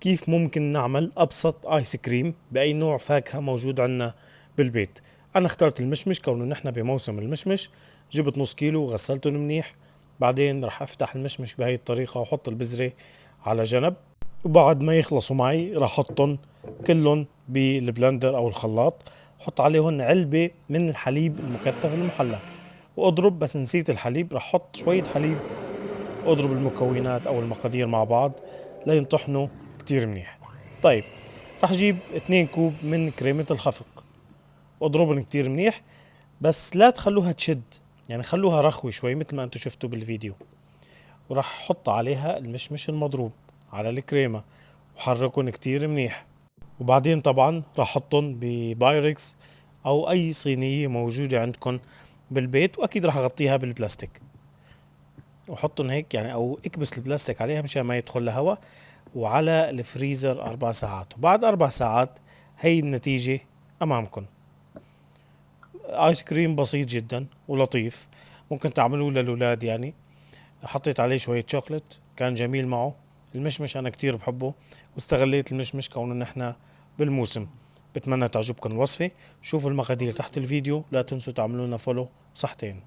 كيف ممكن نعمل أبسط آيس كريم بأي نوع فاكهة موجود عندنا بالبيت. أنا اخترت المشمش كونه نحن بموسم المشمش. جبت نص كيلو وغسلتهم منيح، بعدين رح أفتح المشمش بهي الطريقة وأحط البذرة على جنب، وبعد ما يخلصوا معي رح أحطهم كلهم بال blender أو الخلاط، حط عليهم علبة من الحليب المكثف المحلى وأضرب. بس نسيت الحليب، رح أحط شوية حليب وأضرب المكونات أو المقادير مع بعض لينطحنوا كتير منيح. طيب رح أجيب 2 كوب من كريمة الخفق واضربهم كتير منيح، بس لا تخلوها تشد، يعني خلوها رخوة شوي مثل ما انتم شفتوا بالفيديو. وراح احط عليها المشمش المضروب على الكريمة وحركهم كتير منيح. وبعدين طبعا راح احطهم ببايركس او اي صينية موجودة عندكم بالبيت، واكيد راح اغطيها بالبلاستيك وحطهم هيك يعني، او اكبس البلاستيك عليها مشان ما يدخل لهواء، وعلى الفريزر 4 ساعات. وبعد 4 ساعات هي النتيجة امامكم. ايس كريم بسيط جدا ولطيف، ممكن تعملوه للولاد يعني. حطيت عليه شوية شوكليت كان جميل معه. المشمش انا كتير بحبه واستغليت المشمش كونه نحن بالموسم. بتمنى تعجبكم الوصفة. شوفوا المقادير تحت الفيديو، لا تنسوا تعملونا follow. صحتين.